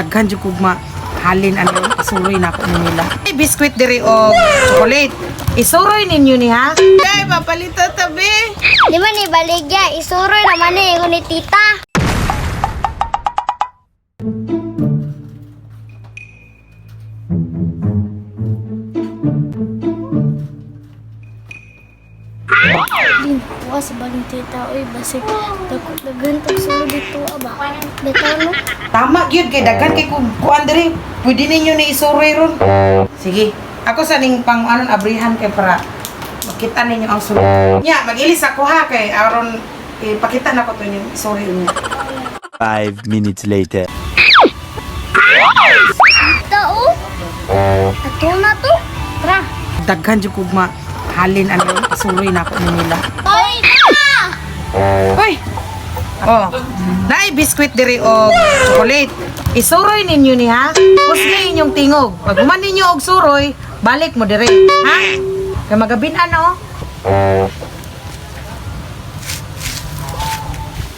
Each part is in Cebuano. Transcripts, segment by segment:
Daghan jud kog halin ano isuroy na ako nila. Ay, biskwit diri og chocolate. Isuroy ninyo ni ha. Day, papalito tabi. Di man ni baligya, isuroy naman ni ingon ni tita. Lin, wa sa baling tita, oy, basig, dako, daghan tag sulod dito, aba. Bitaw no. Tama gyud kay daghan kay kog kuan diri. Pwede ninyo ni isuroy ron. Sige. Ako sa ning pang anon abrihan kay para makita ninyo ang sulod. Nya, mag-ilis ako ha kay aron ipakita na ko to inyong isuroy niyo. 5 minutes later. Tita oh. Ato na to. Tara. Daghan jud kog halin ano isuroy na ako nila. Oy, ta! Uy. Oh. Naay biskwit diri og chocolate. Isuroy ninyo ni ha. Kusgi inyong tingog. Pag human ninyo og suroy, balik mo diri, ha? Kay magabin ano?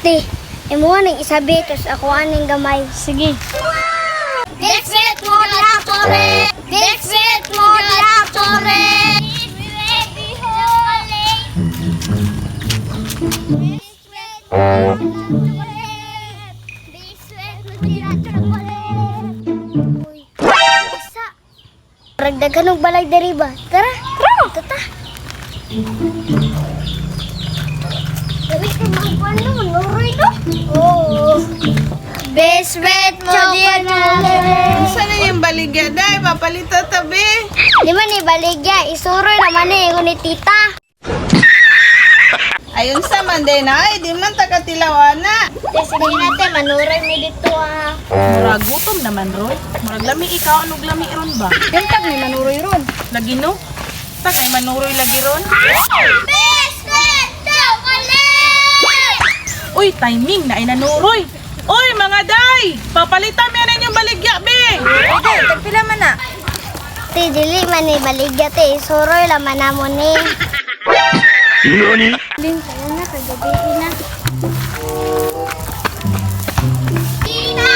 Te, imuha ning isabi tos ako aning gamay. Sige. Dixit mo dihatore. Dixit mo dihatore. Ragdagan og balay diri ba? Tara, tara. Tata. Dali ka magkuan no, manuroy no. Oo. Best friend mo Unsa na yung baligya, day? Papalito tabi. Di man ni baligya, isuroy naman ni ingon ni tita. Ayun sa man day na ay di man takatilaw ana. Te, sige na te, manuroy mi dito ah. Murag gutom naman ron. Murag lami ikaw anong lami ron ba? Yung tag ni manuroy ron. Lagi no? Tag ay manuroy lagi ron. Best friend chocolate! Uy, timing na ay nanuroy. Uy, mga day! Papalitan mi na inyong baligya, be! Te, dili man ni baligya te, isuroy laman namo ni. Lin, tayo na, kagabi na. Tita!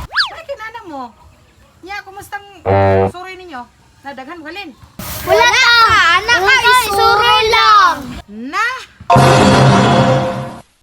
Ay, kinana mo. Nya, kumusta ang suroy ninyo? Nadaghan mo galin. Wala ta! Anak ka, isuroy lang! Na!